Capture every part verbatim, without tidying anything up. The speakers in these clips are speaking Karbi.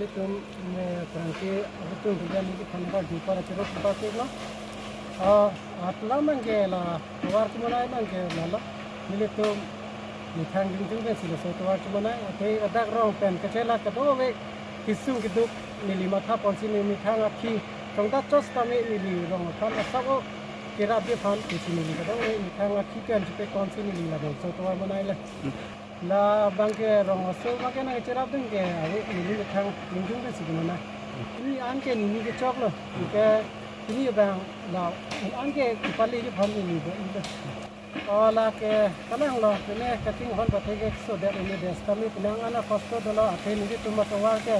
nelitum, eh, pherangke atum keja nelitum aphan kardom pachirok pachirlo. Ah, atla abangke la tovar kemonai abangke lalo. Nelitum methang jingtung pensi laso tovar kemonai. Athe ladak rong pen kachelak kadokave kesung keduk neli matha ponsi neli methang akhi tongda chos tame neli rong aphan asap o kerapji aphan pensi neli kadokave methang akhi pen chepe ponsi neli labangso tovar monai le. Labangke rong aso abangke nangcherapdun ke ave, neli methang jingtung pensi kemonai. Pini anke neli kechoklo, anke pini abang la anke kepaleji aphan neli ba ilo. O lake kalang-lo, pine kachinghon pathe ke sodet un-edet tame penang ana kosto dolo, athe nelitum atovar ke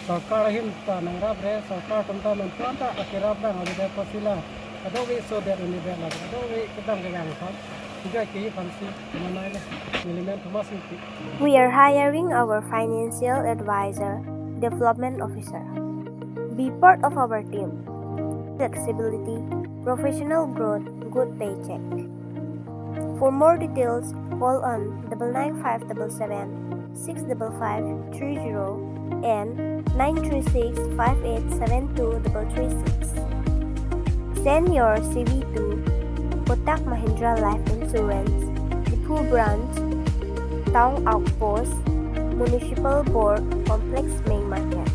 sorkar ahin ta nangrapre, sorkar atum ta nonpuan ta akerap abang avedet apotsi la kadokave sodet un-edet la kadokave kedam kevang aphan, enjoy keji aphansi kemonai le. Neli men Thomas Ingti. We are hiring our financial advisor, development officer. Be part of our team. Flexibility, professional growth, good paycheck. For more details, call on double nine five double seven six double five three zero and nine three six five eight seven two double three six. Send your C V to Kotak Mahindra Life Insurance, Diphu Branch, Town Outpost, Municipal Board Complex, Main Market.